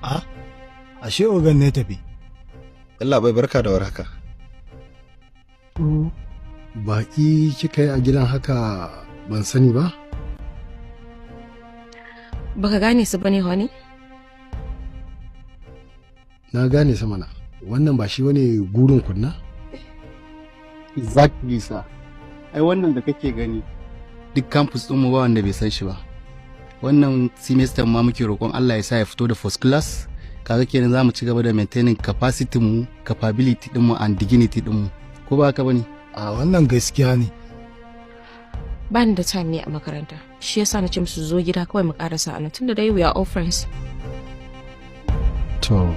A, ashe ogan ne tafi. Yallaɓai, barka da warhaka. To, baƙi kika yi a gidan haka ban sani ba? Baka gane su bane, honey? Na gane su mana. Wannan ba shi wani gurin kunna? Exactly, sir. Ai wannan da kake gani, duk campus ɗin mu ba wanda bai san shi ba. Wannan semester ma muke roƙon Allah ya sa ya fito da first class. Kaga kenan za mu ci gaba da maintaining capacity mu, capability ɗin mu and dignity ɗin mu. Ko ba haka bane? A, wannan gaskiya ne. Ba ni da time ne a makaranta. Shi yasa na ce musu zo gida kawai mu karasa a nan, tunda dai we are all friends. To.